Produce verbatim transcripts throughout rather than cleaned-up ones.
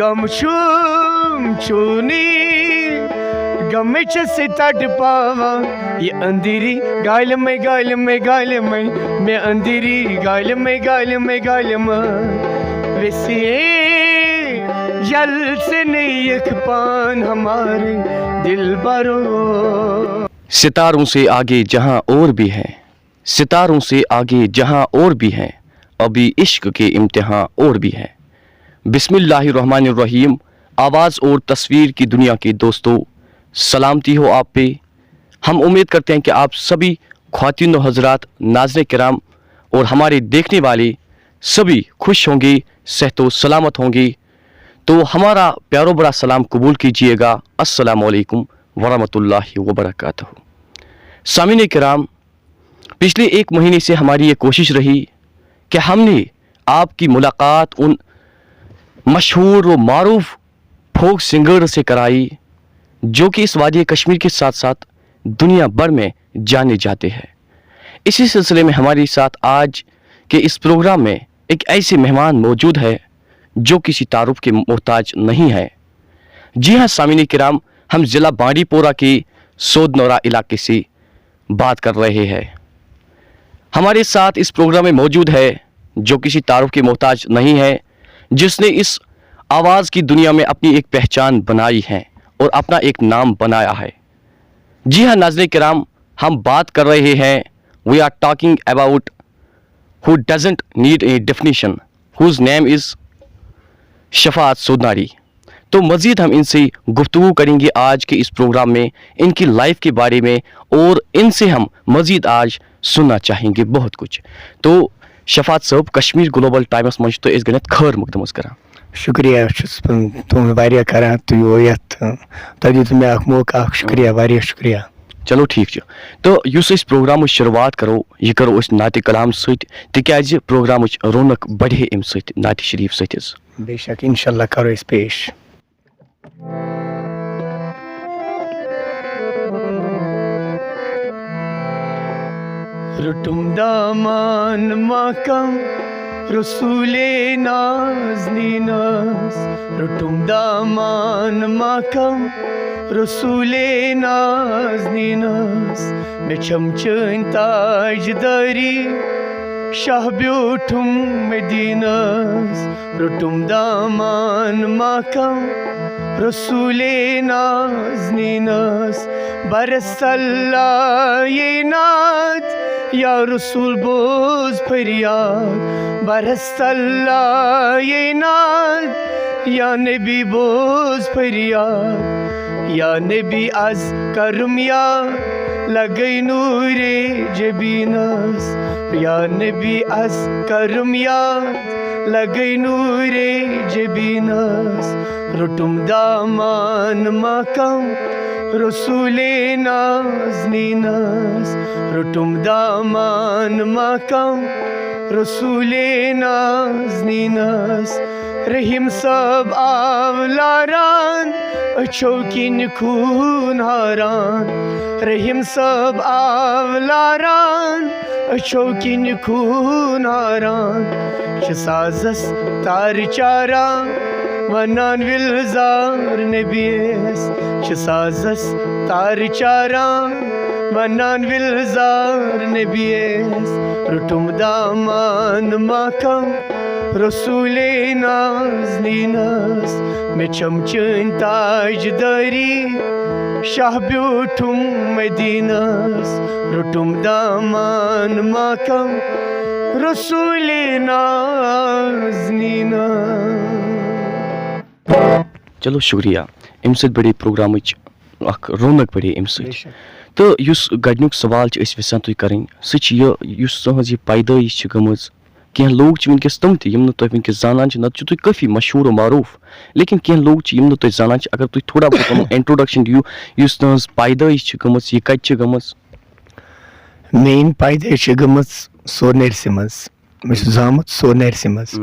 غم چھُم چونی، غمٕچ سِتَٹ پاوان۔ یہِ أنٛدٕری گالہِ مَے، گالہِ مَے، گالہِ مَے، مےٚ أنٛدٕری گالہِ مَے، گالہِ مَے، گالہِ مَے۔ ویسے یل سے نیک پان ہمارے دل برو۔ ستاروں سے آگے جہاں اور بھی ہے، ستاروں سے آگے جہاں اور بھی ہے، ابھی عشق کے امتحان اور بھی ہے۔ بسم اللہ الرحمن الرحیم۔ آواز اور تصویر کی دنیا کے دوستوں، سلامتی ہو آپ پہ۔ ہم امید کرتے ہیں کہ آپ سبھی خواتین و حضرات، ناظرین کرام اور ہمارے دیکھنے والے سبھی خوش ہوں گے، صحت و سلامت ہوں گے۔ تو ہمارا پیارو بڑا سلام قبول کیجیے گا۔ السلام علیکم ورحمۃ اللہ وبرکاتہ۔ سامعین کرام، پچھلے ایک مہینے سے ہماری یہ کوشش رہی کہ ہم نے آپ کی ملاقات ان مشہور و معروف فوک سنگر سے کرائی، جو کہ اس وادی کشمیر کے ساتھ ساتھ دنیا بھر میں جانے جاتے ہیں۔ اسی سلسلے میں ہمارے ساتھ آج کے اس پروگرام میں ایک ایسے مہمان موجود ہے جو کسی تعارف کے محتاج نہیں ہے۔ جی ہاں سامعین کرام، ہم ضلع بانڈی پورہ کے سود نورا علاقے سے بات کر رہے ہیں۔ ہمارے ساتھ اس پروگرام میں موجود ہے جو کسی تعارف کے محتاج نہیں ہے، جس نے اس آواز کی دنیا میں اپنی ایک پہچان بنائی ہے اور اپنا ایک نام بنایا ہے۔ جی ہاں ناظرین کرام، ہم بات کر رہے ہیں، we are talking about who doesn't need a definition, whose name is شفاعت سودناری۔ تو مزید ہم ان سے گفتگو کریں گے آج کے اس پروگرام میں، ان کی لائف کے بارے میں، اور ان سے ہم مزید آج سننا چاہیں گے بہت کچھ۔ تو شفاعت صٲب، کشمیر گلوبل ٹائمس منٛز چھِ تُہۍ أسۍ گۄڈٕنٮ۪تھ خٲر مقدم حظ کران۔ شُکریہ چھُس بہٕ تُہُنٛد واریاہ کران، تُہۍ یور یتھ، تۄہہِ دیُتوٕ مےٚ اکھ موقعہٕ اکھ، شُکریہ، واریاہ شُکریہ۔ چلو ٹھیٖک چھُ۔ تہٕ یُس أسۍ پروگرامٕچ شروٗعات کرو، یہِ کرو أسۍ نعتِ کلام سۭتۍ، تِکیازِ پروگرامٕچ رونق بڑِ ہے اَمہِ سۭتۍ، نعتِ شریٖف سۭتۍ حظ۔ بے شک، انشاءاللہ کرو أسۍ پیش۔ رُٹُم دامان ماکم رسولے نازنینس، رُٹُم دامان ماکم رسولے نازنینس۔ مےٚ چھم چٲنۍ تاجدٲری، شاہ بیوٗٹھُم مدینس۔ رُٹُم دامان ماکم رسولے نازنینس۔ برس اللہ یہ نعت، یا رسول بوز فریاد۔ برس اللہ یہ نعت، یا نبی بوز فریاد۔ یا نبی از کرم یا لگئی نور جبینس۔ یا نبی از کرم یا لگئی نور جبینس۔ رُٹُم دامان ماکم رسول نازنینس۔ رُٹُم دامان ماکم رسول نازنینس۔ رحیم صٲب آو لاران، أچھو کِنۍ خوٗن ہاران۔ رحیم صٲب آو لاران، أچھو کِنۍ خوٗن ہاران۔ چھِ سازس تارٕ چاران، ونان وِلزار نبیس۔ چھِ سازس تارٕ چاران، ونان وِلزار نبیس۔ رُٹُم دامان ماکم رسول نازنینس۔ مےٚ چھم چٲنۍ تاجدٲری، شاہ بیوٗٹھُم مدینس۔ رُٹُم دامان ماکم رسول نازنینس۔ چلو شُکریہ، اَمہِ سۭتۍ بڑے پروگرامٕچ اکھ رونق بڑے اَمہِ سۭتۍ۔ بے شک۔ تہٕ یُس گۄڈٕنیُک سوال چھِ أسۍ یژھان تُہۍ کرٕنۍ، سُہ چھِ یہِ، یُس تُہنٛز یہِ پیدٲیش چھِ گٔمٕژ، کینٛہہ لوٗکھ چھِ وٕنکیٚس تِم تہِ یِم نہٕ تُہۍ وٕنکیٚس زانان چھِ، نتہٕ چھِو تُہۍ کٲفی مشہوٗر و معروٗف، لیکن کینٛہہ لوٗکھ چھِ یِم نہٕ تُہۍ زانان چھِ۔ اگر تُہۍ تھوڑا بہت یِمن انٹروڈکشن دِیِو، یُس تُہنٛز پیدٲیش چھِ گٔمٕژ، یہِ کتہِ چھِ گٔمٕژ؟ میٲنۍ پیدٲیش چھِ گٔمٕژ سورنرسہِ منٛز۔ مےٚ چھُس زامُت سورنرسہِ منٛز۔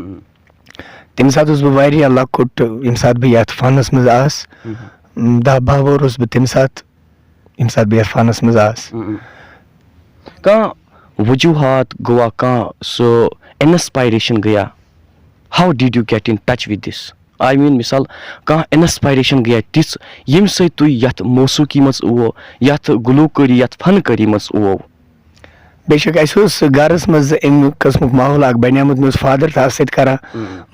تَمہِ ساتہٕ اوسُس بہٕ واریاہ لۄکُٹ، ییٚمہِ ساتہٕ بہٕ یَتھ فنَس منٛز آس۔ دَہ باہ وُہُر اوسُس بہٕ تَمہِ ساتہٕ، ییٚمہِ ساتہٕ بہٕ یَتھ فنَس منٛز آس۔ کانٛہہ وجوہات گوٚوا، کانٛہہ سُہ انسپایریشن گٔیا؟ How did you get in touch with this? I mean، مثال، کانٛہہ انسپائریشن گٔیا تِژھ، ییٚمہِ سۭتۍ تُہۍ یتھ موسیقی منٛز اوو، یتھ گلوکٲری، یتھ فنکٲری منٛز اوو؟ بے شک، اَسہِ اوس گرس منٛز اَمہِ قٕسمُک ماحول اکھ بنیومُت۔ مےٚ اوس فادر تہِ اتھ سۭتۍ کران،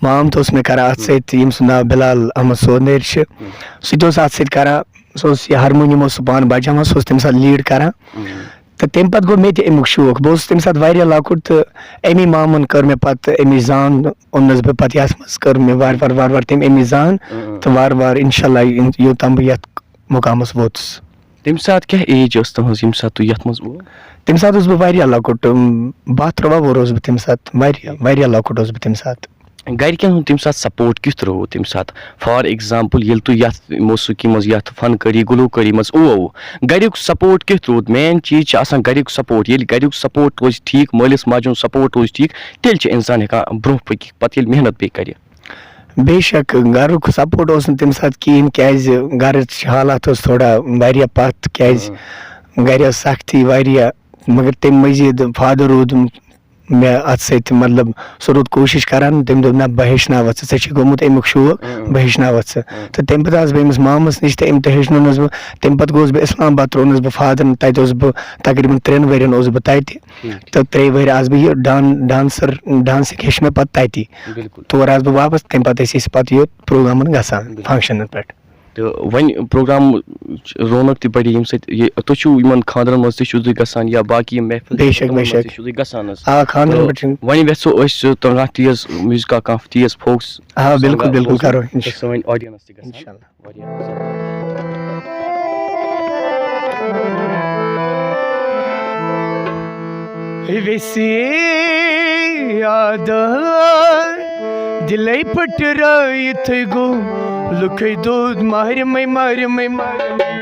مام تہِ اوس مےٚ کران اتھ سۭتۍ، ییٚمہِ سُنٛد ناو بلال احمد سودنیر چھُ۔ سُہ تہِ اوس اتھ سۭتۍ کران۔ سُہ اوس یہِ ہارمونیم اوس سُہ پانہٕ بجاوان، سُہ اوس تمہِ ساتہٕ لیڈ کران۔ تہٕ تمہِ پتہٕ گوٚو مےٚ تہِ امیُک شوق۔ بہٕ اوسُس تمہِ ساتہٕ واریاہ لۄکُٹ، تہٕ امی مامن کٔر مےٚ پتہٕ، امی زان اوٚننس بہٕ پتہٕ یتھ منٛز، کٔر مےٚ وارٕ وارٕ وارٕ وارٕ تٔمۍ امی زان۔ تہٕ وارٕ وارٕ انشاءاللہ یوٚتام بہٕ یتھ مقامس ووتُس۔ تمہِ ساتہٕ کیٛاہ ایج ٲس تُہنٛز ییٚمہِ ساتہٕ تُہۍ یتھ منٛز ووت؟ تمہِ ساتہٕ اوسُس بہٕ واریاہ لۄکُٹ، اۭں، باہ ترٛواہ وُہُر اوسُس بہٕ تمہِ ساتہٕ، واریاہ واریاہ لۄکُٹ اوسُس بہٕ تمہِ ساتہٕ۔ گرِکٮ۪ن ہُنٛد تمہِ ساتہٕ سپورٹ کیُتھ روٗد تمہِ ساتہٕ؟ فار ایگزامپل، ییٚلہِ تُہۍ یتھ موسیقی منٛز، یتھ فنکٲری گلوکٲری منٛز اوو، گریُک سپورٹ کیُتھ روٗد؟ مین چیٖز چھِ آسان گریُک سپورٹ۔ ییٚلہِ گریُک سپورٹ روزِ ٹھیٖک، مٲلِس ماجہِ ہُنٛد سپورٹ روزِ ٹھیٖک، تیٚلہِ چھُ انسان ہٮ۪کان برونٛہہ پٔکِتھ، پتہٕ ییٚلہِ محنت بیٚیہِ کرِ۔ بے شک، گرُک سپورٹ اوس نہٕ تمہِ ساتہٕ کِہیٖنۍ، کیازِ گرٕچ حالات ٲس تھوڑا واریاہ پتھ، کیازِ گرِ ٲس سختی واریاہ۔ مگر تمہِ مٔزیٖد فادر روٗد مےٚ اتھ سۭتۍ، مطلب، سُہ روٗد کوٗشِش کران۔ تٔمۍ دوٚپ، "نہ، بہٕ ہیٚچھناوَتھ ژٕ، ژےٚ چھے گوٚمُت اَمیُک شوق، بہٕ ہیٚچھناوَتھ ژٕ۔" تہٕ تمہِ پتہٕ آس بہٕ أمِس مامَس نِش تہٕ أمۍ تہِ ہیٚچھنونَس بہٕ۔ تمہِ پتہٕ گوس بہٕ اسلام آباد، ترٛوونَس بہٕ فادرَن، تَتہِ اوسُس بہٕ تقریٖباً ترٛٮ۪ن ؤرین اوسُس بہٕ تَتہِ۔ تہٕ ترٛیٚیہِ ؤہرِ آس بہٕ یہِ ڈان-، ڈانسر، ڈانسِنگ ہیٚچھ مےٚ پتہٕ تَتی۔ تور آس بہٕ واپس، تمہِ پتہٕ ٲسۍ أسۍ پتہٕ یہِ پروگرامن گژھان، فنکشنن پٮ۪ٹھ۔ تہٕ وۄنۍ پروگرام رونق تہِ بڑِ ییٚمہِ سۭتۍ یہِ، تُہۍ چھِو یِمن خانٛدرن منٛز تہِ چھِو تُہۍ گژھان یا باقٕے یِم محفل بے چھِ، شک، تِمن بے منٛز شک۔ تہِ چھِو تُہۍ گژھان حظ؟ آ، خانٛدرن تہٕ پٮ۪ٹھ چھِ۔ وۄنۍ یژھو أسۍ تہٕ کانٛہہ تیز میوٗزکا، کانٛہہ تیز فوک س-، آ، سانگا بلکل، بلکل بوزُن کرو، تہٕ انشاءاللہ۔ سٲنۍ audience تہِ گژھن انشاءاللہ۔ واریاہ زیادٕ۔ ویسے یاد دِلے پھٕٹرٲیِتھ گوٚو لُکے دود مارِ مے، مارِ مے، مارِ مے۔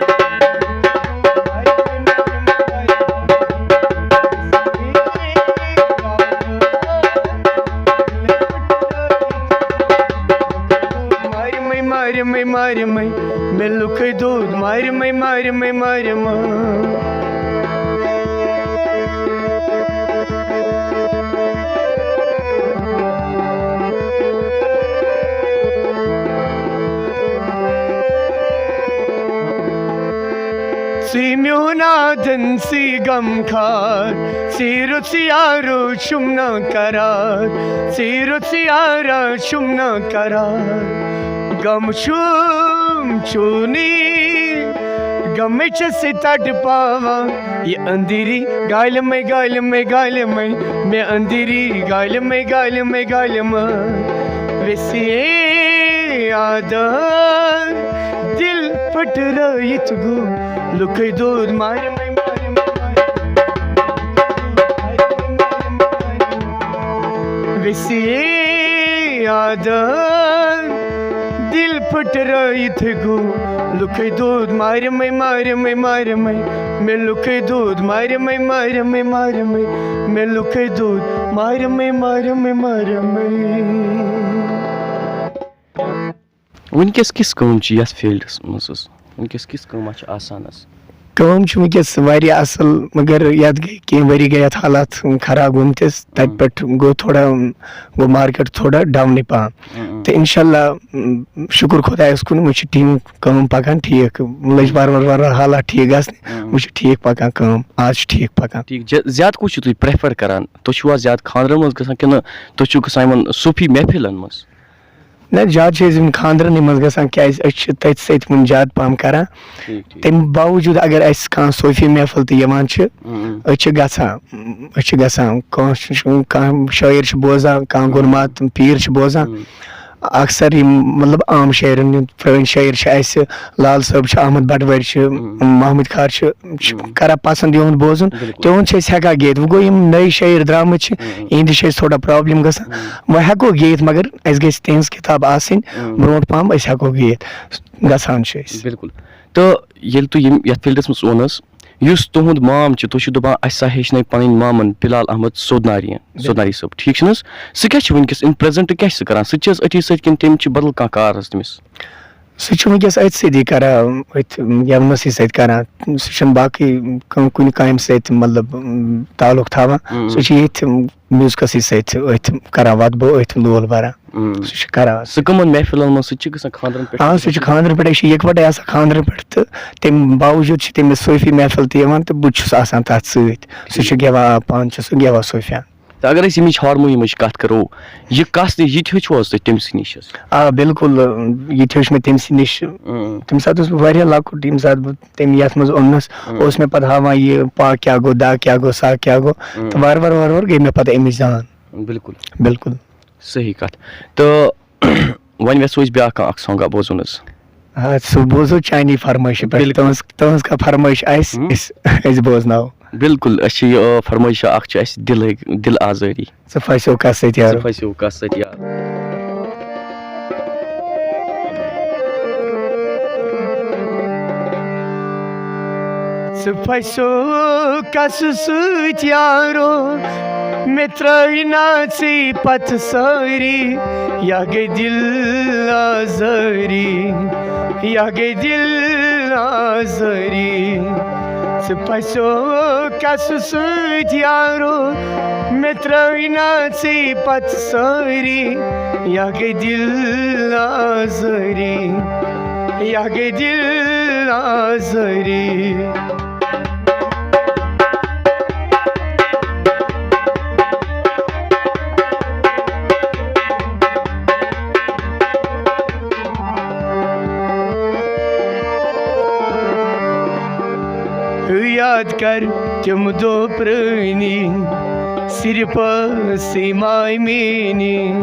مارِ مے، مارِ مے، مارِ مے، مےٚ لُکے دود مارِ مے، مارِ مے، مارِ مے۔ ژٕے میون آدن، ژٕے غم خار، ژٕے رُت یارو چھُم نہ قرار، ژٕے رُت یارا چھُم نہ قرار۔ غم چھُم چونی، غمے چھِ سٕے تڑپاوان۔ یہِ أنٛدری گالہِ مے، گالہِ مے، گالہِ مے، مےٚ أنٛدری گالہِ مے، گالہِ مے، گالہِ مے۔ ویسے یاد دِل پھٕٹرٲیِتھ گوٚو لُکے دود مارِ مے، مارِ مے، مارِ مے۔ ویسے یاد دِل پھٕٹرٲیِتھ گوٚو لُکے دود مارِ مے، مارِ مے، مارِ مے۔ مےٚ لُکے دود مارِ مے، مارِ مے، مارِ مے۔ مےٚ لُکے دود مارِ مے، مارِ مے، مارِ مے۔ وٕنکیٚس کِژھ کٲم چھِ یَتھ فیٖلڈَس منٛز حظ؟ وٕنکیٚس کِژھ کٲمہ چھِ آسان حظ؟ کٲم چھِ وٕنکیٚس واریاہ اَصٕل، مگر یَتھ گٔے کینٛہہ ؤری گٔے یَتھ حالات خراب گٔمتِس۔ تَتہِ پٮ۪ٹھ گوٚو تھوڑا، گوٚو مارکیٹ تھوڑا ڈاونٕے پَہَم۔ تہٕ اِنشاءاللہ، م، شُکُر خۄدایَس کُن، وۄنۍ چھِ ٹیٖم کٲم پَکان ٹھیٖک۔ لٔج وارٕ وارٕ وارٕ وارٕ حالات ٹھیٖک گژھنہِ۔ وۄنۍ چھِ ٹھیٖک پَکان کٲم، آز چھِ ٹھیٖک پَکان۔ ٹھیٖک، زیا-، زیادٕ کُس چھُو تُہۍ پرٛیفَر کَران؟ تُہۍ چھُوا زیادٕ خانٛدرَن منٛز گژھان کِنہٕ تُہۍ چھُو گژھان یِمَن صوٗفی محفِلَن منٛز؟ نہ، زیادٕ چھِ أسۍ یِم خانٛدرَنٕے منٛز گژھان، کیٛازِ أسۍ چھِ تٔتھۍ سۭتۍ وٕنہِ زیادٕ پَہَم کَران۔ ٹھیٖک، ٹھیٖک۔ تَمہِ باوجوٗد اگر اَسہِ کانٛہہ صوٗفی محفل تہِ یِوان چھِ، أسۍ چھِ گژھان، أسۍ چھِ گژھان۔ کانٛہہ چھُ، کانٛہہ شٲعر چھُ بوزان، کانٛہہ گُنمات پیٖر چھِ بوزان۔ اکثر یِم، مطلب، عام شٲعرَن ہُنٛد، پرٛٲنۍ شٲعر چھِ اَسہِ، لال صٲب چھِ، احمد بٹوٲرۍ چھِ، محمد خار چھِ، چھِ کران پسنٛد یِہُنٛد بوزُن۔ تِہُنٛد چھِ أسۍ ہٮ۪کان گیٚوِتھ۔ وۄنۍ گوٚو یِم نٔے شٲعر درٛامٕتۍ چھِ، یِہِنٛدِ چھِ اَسہِ تھوڑا پرابلم گژھان۔ وۄنۍ ہٮ۪کو گیٚوِتھ، مگر اَسہِ گژھِ تِہنٛز کِتاب آسٕنۍ برونٛٹھ پہم، أسۍ ہٮ۪کو گیٚوِتھ۔ گژھان چھِ أسۍ۔ بِلکُل۔ تہٕ ییٚلہِ تُہۍ یِم یَتھ فیٖلڈَس منٛز ووٚن حظ، یُس تُہُنٛد مام چھُ، تُہۍ چھِو دَپان، اَسہِ سا ہیٚچھنٲے پَنٕنۍ مامَن بِلال احمد سودناری، سودناری صٲب، ٹھیٖک چھُنہٕ حظ؟ سُہ کیٛاہ چھُ وٕنکیٚس in present کیٛاہ چھُ سُہ کران؟ سُہ تہِ چھِ حظ أتھی سۭتۍ کِنہٕ تٔمِس چھُ بدل کانٛہہ کار حظ تٔمِس؟ سُہ چھُ وٕنکیٚس أتھۍ سۭتی کران، أتھۍ گٮ۪ونَسٕے سۭتۍ کران۔ سُہ چھُنہٕ باقٕے کانٛہہ کُنہِ کامہِ سۭتۍ، مطلب، تعلق تھاوان۔ سُہ چھُ ییٚتھۍ میوٗزکَسٕے سۭتۍ، أتھۍ کران وَتہٕ بو، أتھۍ لول بَران۔ سُہ چھُ کران۔ سُہ کٕمَن محفِلَن منٛز؟ سُہ تہِ چھُ گژھان خانٛدرَن پٮ۪ٹھ؟ آ، سُہ چھُ خانٛدرَن پٮ۪ٹھ، أسۍ چھِ یِکوَٹَے آسان خانٛدرَن پٮ۪ٹھ، تہٕ تَمہِ باوجوٗد چھِ تٔمِس صوٗفی محفِل تہِ یِوان، تہٕ بہٕ تہِ چھُس آسان تَتھ سۭتۍ۔ سُہ چھُ گٮ۪وان، آ، پانہٕ چھُ سُہ گٮ۪وان صوٗفیانہٕ۔ تہٕ اگر أسۍ ییٚمِچ ہارمونی منٛز کَتھ کَرو، یہِ کَس نِش، یہِ تہِ ہیوٚچھوٕ حظ تۄہہِ تٔمۍ سٕے نِش حظ؟ آ، بِلکُل، یہِ تہِ ہیوٚچھ مےٚ تٔمۍ سٕے نِش۔ تَمہِ ساتہٕ اوسُس بہٕ واریاہ لۄکُٹ، ییٚمہِ ساتہٕ بہٕ تٔمۍ یَتھ منٛز اوٚننَس، اوس مےٚ پَتہٕ ہاوان یہِ پا کیٛاہ گوٚو، دا کیٛاہ گوٚو، سا کیٛاہ گوٚو۔ تہٕ وارٕ وارٕ، وارٕ وارٕ گٔے مےٚ پَتہٕ اَمِچ زان۔ بِلکُل۔ بِلکُل۔ صحیح کَتھ۔ تہٕ وۄنۍ یَژھو أسۍ بیٛاکھ کانٛہہ اَکھ سانٛگا بوزُن حظ۔ آ، سُہ بوزو چانی فرمٲیشہِ پٮ۪ٹھ۔ بِلکُل۔ تُہٕنٛز، تُہٕنٛز کانٛہہ فرمٲیش آسہِ، أسۍ، أسۍ بوزناوو۔ بِلکُل، أسۍ چھِ یہِ، آ، فرمٲیشہ اَکھ چھِ اَسہِ دِلٕے، دِل آزٲری۔ ژٕ پھسیو کَس سۭتۍ یارو؟ ژٕ پھسیو کَس سۭتۍ یارو؟ ژٕ پھسیو کَس سۭتۍ یارو؟ مےٚ ترٛٲوِ نا ژٕے پتہٕ سٲری، یا گٔے دِل آزٲری، یا گٔے دِل آزٲری۔ ژٕ پھسیو کَس سۭتۍ یارو؟ مےٚ ترٛٲوِ نا ژٕے پتہٕ سٲری، یا گٔے دِل آزٲری، یا گٔے دِل آزٲری۔ یاد کر تِم دۄہ پرٲنی، صرف ٲسٕے ماے میٛٲنی،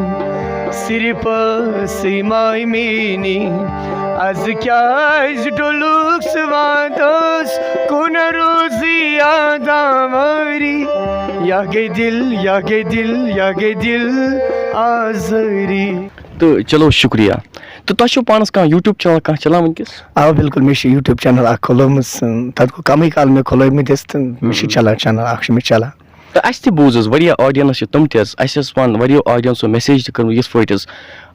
صرف ٲسٕے ماے میٛٲنی۔ از کیٛازِ ڈوٚلُکھ سُہ وعدٕ، اوس کُن روزی یاد آوٲری۔ یا گٔے دِل، یا گٔے دِل، یا گٔے دِل آزٲری۔ تہٕ چلو، شُکریہ۔ تہٕ تۄہہِ چھُو پانَس کانٛہہ YouTube channel کانٛہہ چلان وٕنکیٚس؟ آ، بِلکُل، مےٚ چھِ YouTube channel اَکھ کھُلٲومٕژ، اۭں، تَتھ گوٚو کَمٕے کال مےٚ کھُلٲومٕتِس، تہٕ مےٚ چھِ چلان channel اَکھ، چھِ مےٚ چلان۔ تہٕ اَسہِ تہِ بوٗز حظ، واریاہ audience چھِ تِم تہِ حظ، اَسہِ ٲس پانہٕ واریاہو audienceو message تہِ کٔرمٕژ یِتھ پٲٹھۍ حظ،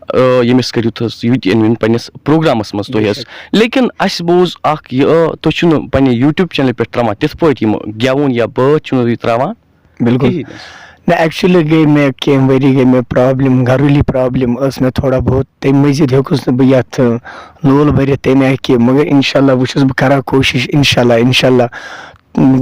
آ، ییٚمِس کٔرِو تُہۍ حظ یہِ تہِ أنِو پنٛنِس programmeس منٛز تُہۍ بے حظ۔ شک۔ لیکِن اَسہِ بوٗز اَکھ یہِ، آ، تُہۍ چھِو نہٕ پنٛنہِ YouTube channelہِ پٮ۪ٹھ ترٛاوان تِتھ پٲٹھۍ یِم گٮ۪وُن یا بٲتھ چھِو نہٕ تُہۍ ترٛاوان۔ بِلکُل۔ کِہیٖنۍ حظ۔ نہ، actually گٔے مےٚ کینٛہہ ؤری گٔے مےٚ problem، گَرٲلی problem ٲس مےٚ تھوڑا بہت، تَمہِ مٔزیٖد ہیوٚکُس نہٕ بہٕ یَتھ، آ، لول بٔرِتھ تَمہِ آیہِ کینٛہہ، مگر اِنشاء اللہ وٕچھُس بہٕ، کَران کوٗشِش، اِنشاء اللہ، اِنشاء اللہ۔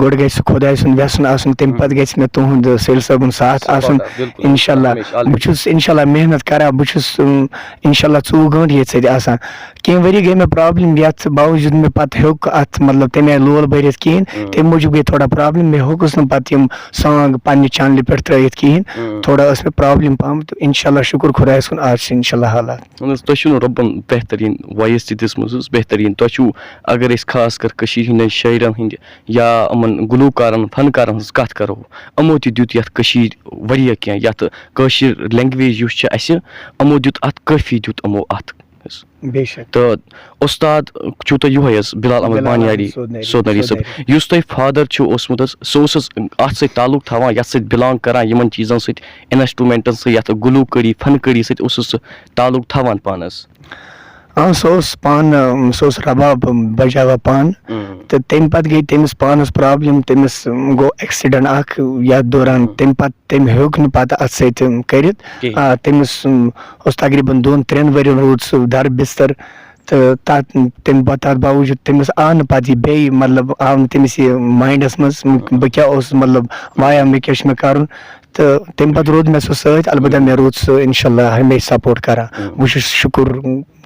گۄڈٕ گژھِ خۄداے سُنٛد وٮ۪ژھُن آسُن، تَمہِ پتہٕ گژھِ مےٚ تُہُنٛد سُلہٕ صٲبُن ساتھ آسُن۔ بِلکُل۔ اِنشاء اللہ۔ ہمیشہِ، بہٕ چھُس اِنشاء اللہ محنت کران، بہٕ چھُس، اۭں، اِنشاء اللہ ژوٚوُہ گٲنٛٹہٕ ییٚتہِ سۭتۍ آسان۔ کینٛہہ ؤری گٔے مےٚ problem، یَتھ باوجوٗد مےٚ پتہٕ ہیوٚک اَتھ، مطلب، تَمہِ آیہِ لول بٔرِتھ کِہیٖنۍ۔ اۭں۔ تَمہِ موٗجوٗب گٔے تھوڑا problem، مےٚ ہیوٚکُس نہٕ پتہٕ یِم song پننہِ channelہِ پٮ۪ٹھ ترٲیِتھ کِہیٖنۍ۔ اۭں۔ تھوڑا ٲس مےٚ problem پہم، تہٕ اِنشاء اللہ شُکُر خۄدایَس کُن، آز چھِ اِنشاء اللہ حالات۔ اہن حظ، تۄہہِ چھُو نہٕ رۄبَن بہتریٖن voice تہِ دِژمٕژ حظ، بہتریٖن۔ تۄہہِ چھُو، اگر أسۍ خاص کر کٔشیٖرِ ہِنٛدٮ۪ن شٲعرَن ہِنٛدِ یا یِمَن گُلوکارَن، فنکارَن ہٕنٛز کَتھ کَرو، یِمو تہِ دیُت یَتھ کٔشیٖرِ واریاہ کینٛہہ، یَتھ کٲشِر language یُس چھِ اَسہِ، یِمو دیُت اَتھ کٲفی دیُت یِمو اَتھ۔ بے شک۔ تہٕ اُستاد چھُو تۄہہِ یِہوٚے حظ، بِلال احمد بِلال احمد بانیاری، سودنٲری، سودنٲری صٲب۔ سودنٲری۔ یُس تۄہہِ father چھُو اوسمُت حظ، سُہ اوس حظ اَتھ سۭتۍ تعلق تھاوان، یَتھ سۭتۍ belong کَران، یِمَن چیٖزَن سۭتۍ، instrumentن سۭتۍ، یَتھ گُلوکٲری، فنکٲری سۭتۍ اوس حظ سُہ تعلق تھاوان پانَس؟ آ، سُہ اوس پانہٕ، سُہ اوس رباب بجاوان پانہٕ۔ اۭں۔ تہٕ تَمہِ پَتہٕ گٔے تٔمِس پانَس problem، تٔمِس گوٚو accident اَکھ یَتھ دوران، اۭں۔ تَمہِ پَتہٕ تٔمۍ ہیوٚک نہٕ پَتہٕ اَتھ سۭتۍ کٔرِتھ۔ کِہیٖنۍ۔ آ، تٔمِس اوس تقریٖباً دۄن ترٛٮ۪ن ؤرِین روٗد سُہ دَر بِستَر، تہٕ تَتھ، تَمہِ با-، تَتھ باوجوٗد تٔمِس آو نہٕ پَتہٕ یہِ بیٚیہِ، مطلب، آو نہٕ تٔمِس یہِ mindس منٛز، بہٕ کیٛاہ اوسُس، مطلب، وایان، مےٚ کیٛاہ چھُ مےٚ کَرُن۔ تہٕ تَمہِ پَتہٕ روٗد مےٚ سُہ سۭتۍ، البتہ مےٚ روٗد سُہ اِنشاء اللہ ہمیشہِ support کران۔ بہٕ چھُس شُکُر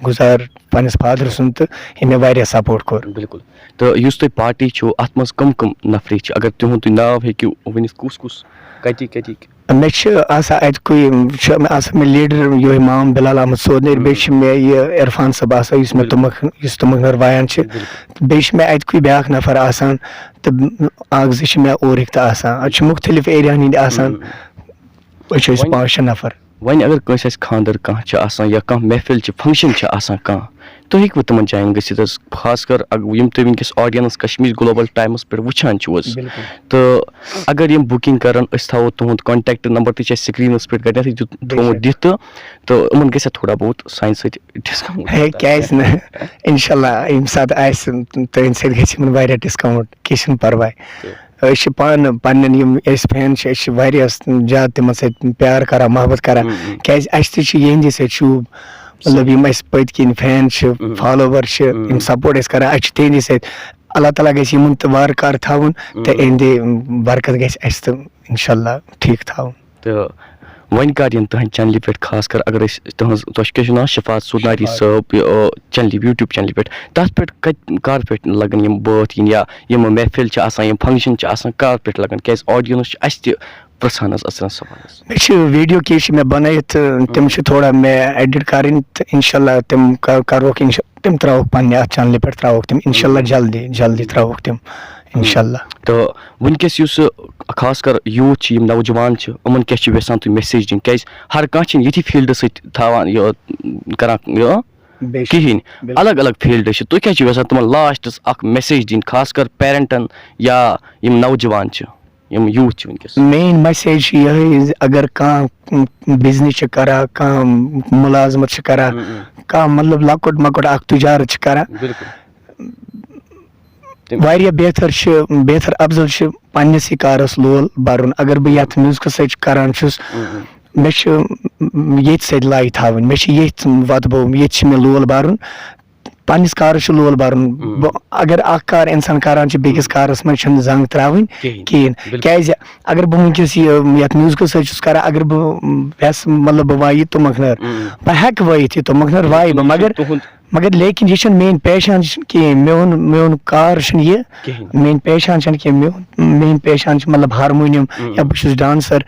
گُزار پنٛنِس father سُنٛد تہٕ ییٚمۍ مےٚ واریاہ support کوٚر۔ بِلکُل۔ تہٕ یُس تُہۍ party چھُو، اَتھ منٛز کٕم کٕم نفری چھِ؟ اگر تِہُنٛد تُہۍ ناو ہیٚکِو ؤنِتھ، کُس کُس، کَتِکۍ کَتِکۍ؟ مےٚ چھِ آسان اَتہِ کُے، چھِ مےٚ آسان مےٚ leader یِہوٚے مام بِلال احمد سودنٲرۍ، بیٚیہِ چھِ مےٚ یہِ عرفان صٲب آسان، یُس مےٚ تُمبکھ، یُس تُمبکھ نٲر وایان چھِ۔ تہٕ بیٚیہِ چھِ مےٚ اَتہِ کُے بیٛاکھ نفر آسان، تہٕ اَکھ زٕ چھِ مےٚ اورٕکۍ تہٕ آسان۔ اَتہِ چھِ مُختلف ایریاہَن ہِنٛدۍ آسان۔ أسۍ چھِ أسۍ پانٛژھ شےٚ نفر۔ وۄنۍ اگر کٲنٛسہِ آسہِ خانٛدر کانٛہہ چھِ آسان یا کانٛہہ محفِل چھِ، function چھِ آسان کانٛہہ، تُہۍ ہیٚکِوٕ تِمَن جایَن گٔژھِتھ حظ، خاص کر اَگ-، یِم تُہۍ وٕنکیٚس audience کشمیٖر گلوبل ٹایمَس پٮ۪ٹھ وٕچھان چھِو حظ۔ بِلکُل۔ تہٕ اگر یِم booking کَرَن، أسۍ تھاوو تُہُنٛد contact number تہِ چھِ اَسہِ screenَس پٮ۪ٹھ گۄڈٕنٮ۪تھٕے دیُت، بے تھوٚومُت شک۔ دِتھ تہٕ، تہٕ یِمَن گژھِ تھوڑا بہت سانہِ سۭتۍ discount۔ ہے، کیٛازِ نہٕ؟ اِنشاء اللہ، ییٚمہِ ساتہٕ آسہِ، تُہٕنٛدِ سۭتۍ گژھِ یِمَن واریاہ discount، کینٛہہ چھُنہٕ پَرواے۔ تہٕ أسۍ چھِ پانہٕ پننٮ۪ن یِم اَسہِ fan چھِ، أسۍ چھِ واریاہ زیادٕ تِمن سۭتۍ پیار کران، محبت کران۔ ہم، ہم۔ کیازِ اَسہِ تہِ چھِ یِہنٛدِ سۭتۍ شوٗب، مطلب، یِم اَسہِ پٔتۍ کِنۍ fan چھِ، ہم۔ Follower چھِ، ہم۔ یِم support اَسہِ کران، اَسہِ چھِ تِہنٛدِ سۭتۍ۔ اللہ تعالیٰ گژھِ یِمن تہِ وارٕ کارٕ تھاوُن تہٕ ہم۔ یِہنٛدِ برکت گژھِ اَسہِ تہِ اِنشاء اللہ ٹھیٖک تھاوُن۔ تہٕ وۄنۍ کر یِن تُہنٛدِ channelہِ پٮ۪ٹھ، خاص کر اگر أسۍ تُہنٛز، تۄہہِ کیٛاہ چھُو ناو؟ شفاعت سودناری شفاعت۔ صٲب، یہِ، آ، channelہِ، YouTube channelہِ پٮ۪ٹھ، تَتھ پٮ۪ٹھ کَتہِ، کر پٮ۪ٹھ لگن یِم بٲتھ یِنۍ، یا یِم محفل چھِ آسان، یِم function چھِ آسان، کر پٮ۪ٹھ لگن؟ کیازِ audience چھِ اَسہِ تہِ پرژھان حظ اَژرَن صٲبَن حظ۔ مےٚ چھِ video کیٚنٛہہ چھِ مےٚ بنٲیِتھ، تہٕ تِم چھِ تھوڑا مےٚ edit کَرٕنۍ، تہٕ اِنشاء اللہ تِم کَ-، کَروکھ اِنشاء-، تِم ترٛاووکھ پننہِ اَتھ channelہِ پٮ۪ٹھ، ترٛاووکھ تِم اِنشاء اللہ جلدی، جلدی ترٛاووکھ تِم اِنشاء اللہ۔ تہٕ وٕنکیٚس یُس، خاص کر youth چھِ، یِم نوجوان چھِ، یِمَن کیٛاہ چھِ یژھان تُہۍ message دِنۍ؟ کیازِ ہر کانٛہہ چھِنہٕ یِتھی field سۭتۍ تھاوان یہِ، کران یہِ بے شک۔ کِہیٖنۍ۔ بِلکُل۔ الگ الگ field چھِ، تُہۍ کیٛاہ چھِو یژھان تِمَن lastس اَکھ message دِنۍ، خاص کر parentن یا یِم نوجوان چھِ، یِم youth چھِ وٕنکیٚس؟ Main message چھِ یِہوٚے زِ اگر کانٛہہ business چھِ کران، کانٛہہ مُلازمت چھِ کران، ہم، ہم۔ کانٛہہ مطلب لۄکُٹ مۄکُٹ اَکھ تجارت چھِ کران، بِلکُل۔ تِم واریاہ بہتر چھِ، بہتر افضل چھِ پننِسٕے کارس لول برُن۔ اگر بہٕ یتھ musicس سۭتۍ کران چھُس، ہم، ہم۔ مےٚ چھِ ییٚتھۍ سۭتۍ لایہِ تھاوٕنۍ، مےٚ چھِ ییٚتھۍ وتہٕ بو، ییٚتہِ چھِ مےٚ لول برُن، پننِس کارس چھُ لول برُن۔ ہم۔ بہٕ، اگر اکھ کار انسان کران چھُ، بیٚکِس ہم۔ کارس منٛز چھُنہٕ زنگ ترٛاوٕنۍ کِہیٖنۍ۔ کِہیٖنۍ۔ بِلکُل۔ کیازِ اگر بہٕ وٕنکیٚس یہِ، یتھ musicس سۭتۍ چھُس کران، اگر بہٕ یژھٕ، مطلب، بہٕ وایہِ یہِ تُمکھ نٲر، ہم۔ بہٕ ہٮ۪کہٕ وٲیِتھ یہِ تُمکھ نٲر، وایہِ بہٕ، مگر تُہُنٛد مگر لیکن یہِ چھُنہٕ میٲنۍ پہچان، یہِ چھُنہٕ کِہیٖنۍ۔ میون، میون کار چھُنہٕ یہِ۔ کِہیٖنۍ۔ میٲنۍ پہچان چھَنہٕ کینٛہہ۔ میون، میٲنۍ پہچان چھِ، مطلب، ہارمونیم، اۭں۔ یا بہٕ چھُس dancer۔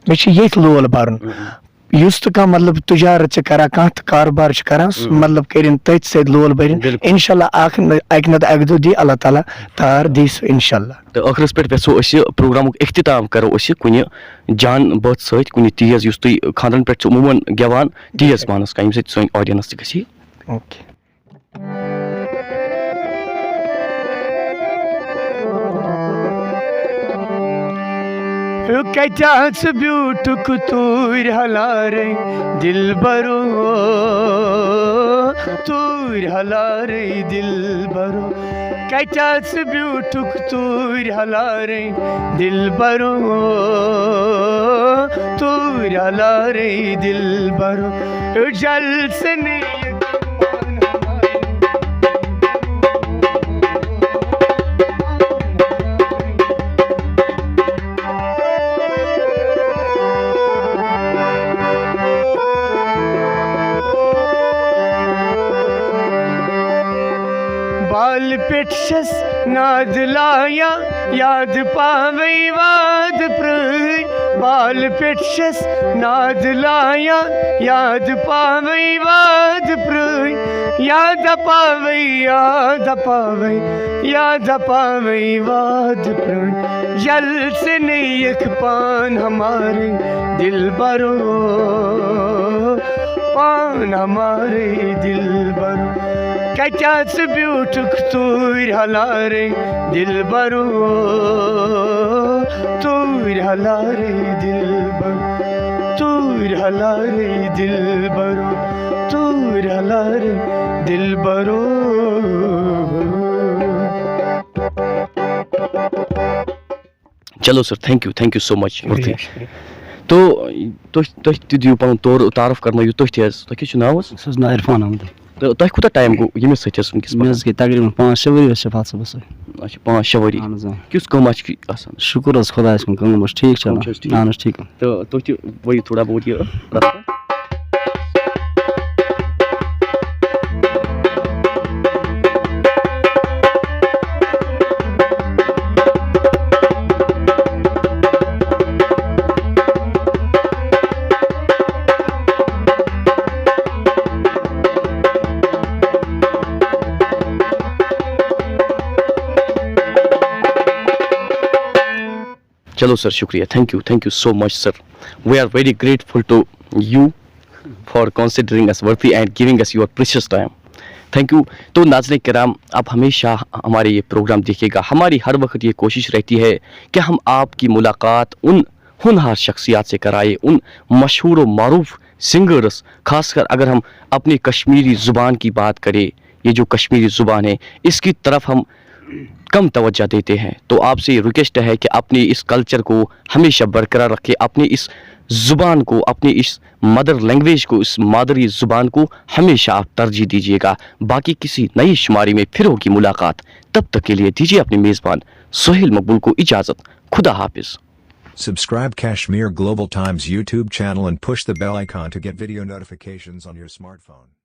مےٚ چھِ ییٚتھۍ لول بَرُن۔ اۭں۔ یُس تہِ کانٛہہ، مطلب، تجارت چھِ کران، کانٛہہ تہِ کاروبار چھِ کران، سُہ، اۭں۔ مطلب، کٔرِن تٔتھۍ سۭتۍ لول بٔرِن۔ بِلکُل۔ اِنشاء اللہ اَکھ نہ، اَکہِ نَتہٕ اَکہِ دۄہ دی اللہ تعالیٰ تار، دی سُہ اِنشاء اللہ۔ تہٕ ٲخرَس پٮ۪ٹھ یَژھو أسۍ یہِ پروگرامُک اختتام کرو أسۍ کُنہِ جان بٲتھ سۭتۍ، کُنہِ تیز، یُس تُہۍ خانٛدرَن پٮ۪ٹھ چھِو عموٗماً گٮ۪وان، تیز پانَس کانٛہہ، ییٚمہِ سۭتۍ سٲنۍ audience تہِ گژھِ۔ اوکے۔ کتہِ آسہٕ بیوٗٹھُکھ توٗرۍ ہلارے دِلبرو، توٗرۍ ہلارے دِلبرو۔ کتہِ آسہٕ بیوٗٹھُکھ توٗرۍ ہلارے دِلبرو، توٗرۍ ہلارے دِلبرو۔ اُجل سے نیک پان ہمارے۔ بال پٮ۪ٹھ چھَس ناد لایان، یاد پاوے واد پرٛٲنۍ۔ بال پٮ۪ٹھ چھَس ناد لایان، یاد پاوے واد پرٛٲنۍ۔ یاد پاوے، یاد پاوے، یاد پاوے واد پرٛٲنۍ۔ یل سے نیک پان ہمارے دِلبرو، پان ہمارے دِلبرو۔ کتہِ آسہٕ بیوٗٹھُکھ توٗرۍ ہلارے دِلبرو، توٗرۍ ہلارے دِلبرو، توٗرۍ ہلارے دِلبرو، توٗرۍ ہلارے دِلبرو۔ چلو sir, thank you, thank you so much۔ شُکریہ، شُکریہ۔ تو تُہۍ، تُہۍ تہِ دِیِو پَنُن تور تعارُف کرنٲیِو تُہۍ تہِ حظ۔ تۄہہِ کیٛاہ چھُو ناو حظ؟ سُہ حظ ناو عرفان احمد۔ تہٕ تۄہہِ کوٗتاہ time گوٚو ییٚمِس سۭتۍ حظ وٕنکیٚس مےٚ پَتہٕ؟ حظ گٔے تقریٖباً پانٛژھ شےٚ ؤری حظ شفاعت صٲبَس سۭتۍ۔ اچھا، پانٛژھ شےٚ ؤری۔ اہن حظ، آ۔ کیُتھ کٲم چھِ آسان؟ شُکُر حظ خۄدایَس کُن، کٲم حظ ٹھیٖک چھِ کٲم اَنان۔ چھِ حظ ٹھیٖک؟ اہن حظ، ٹھیٖک۔ تہٕ تُہۍ تہِ وٲیِو تھوڑا بہت یہِ رَفتار۔ چلو sir، شُکریہ۔ Thank you, thank you so much sir. We are very grateful to you for considering us worthy and giving us your precious time. Thank you. تو ناظرین کرام، آپ ہمیشہ ہمارے یہ پروگرام دیکھیے گا۔ ہماری ہر وقت یہ کوشش رہتی ہے کہ ہم آپ کی ملاقات ان ہونہار شخصیات سے کرائے، ان مشہور و معروف سنگرز، خاص کر اگر ہم اپنی کشمیری زبان کی بات کریں، یہ جو کشمیری زبان ہے، اس کی طرف ہم کم توجہ دیتے ہیں۔ تو آپ سے ریکویسٹ ہے کہ اپنی اس کلچر کو ہمیشہ برقرار رکھے، اپنی اس زبان کو، اپنی اس مدر لینگویج کو، اس مادری زبان کو ہمیشہ آپ ترجیح دیجیے گا۔ باقی کسی نئی شماری میں پھر ہوگی ملاقات، تب تک کے لیے دیجیے اپنے میزبان سہیل مقبول کو اجازت۔ خدا حافظ۔ Subscribe Kashmir Global Times YouTube channel and push the bell icon to get video notifications on your smartphone.